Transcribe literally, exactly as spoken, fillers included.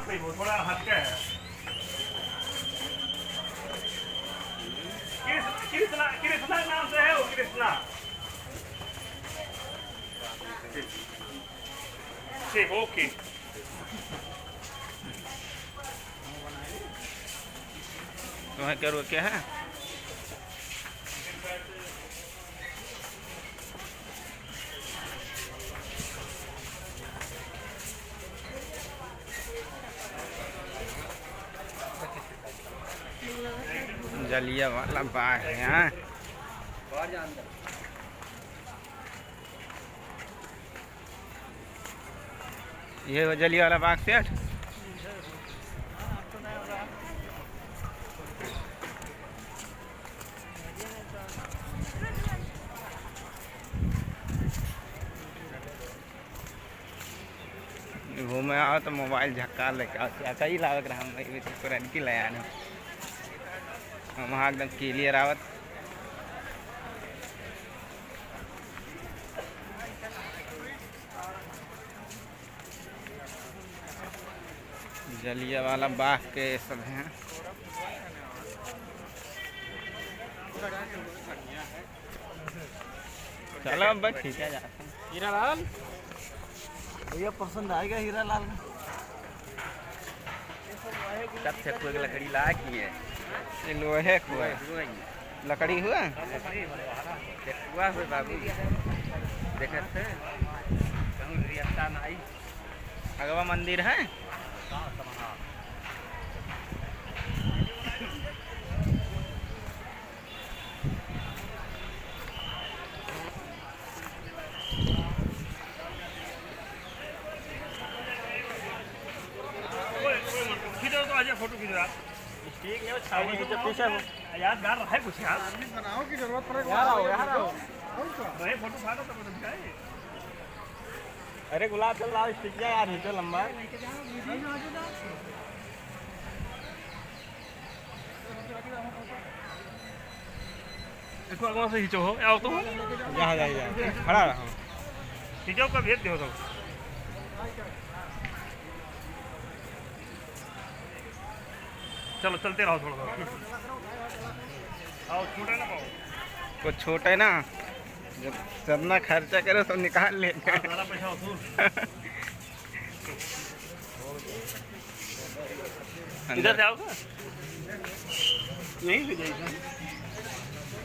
नहीं, वो थोड़ा हटके है। कृष्ण, कृष्णा, कृष्णा नाम से है वो, कृष्णा। ठीक, ओके। तुम्हें क्या रोके है? जलिया वाला बाग है, हाँ। ये वो जलिया वाला बाग सेठ। घूमे आओ तो मोबाइल झक्कार लेके आओ, क्या कही लावत रहा हम, ये तो पुरनकी ले आने। हम वहाँ एकदम क्लियर आवत। जलिया वाला बाग के सब हैं। चलो अब ठीक है, जाते हैं। हीरालाल, भैया पसंद आएगा हीरालाल का। कब से कोई लकड़ी ला की है? ये लोहे को है। लोहे को है। लकड़ी हुआ? लकड़ी हुआ है बाबू। देखत से कहूँ रियता नाई। अगवा मंदिर है। खींचो तो, आजा, फोटो खींचो यार। ठीक है, वो छावनी के पीछे हो। यादगार है कुछ यार। आदमी बनाओ की जरूरत पड़ेगा। यार आओ, यार आओ। और क्या? भाई, फोटो फाटो तो बदल जाए। अरे गुलाब चल रहा है, स्टिक यार, नीचे लंबा है। इसको आगे से खींचो हो, आओ तो। यहाँ, यहाँ, यहाँ। खड़ा रहो। खींचो का भेज दो तो। चलो, चलते रहो थोड़ा, थोड़ा। आओ, छोटा ना पाओ। कुछ छोटा है ना, जब जितना खर्चा करो, सब निकाल लेते हैं। हाँ, ज़्यादा पैसा वसूल। अंदर। इधर से आओ ना। यहीं से जाइए।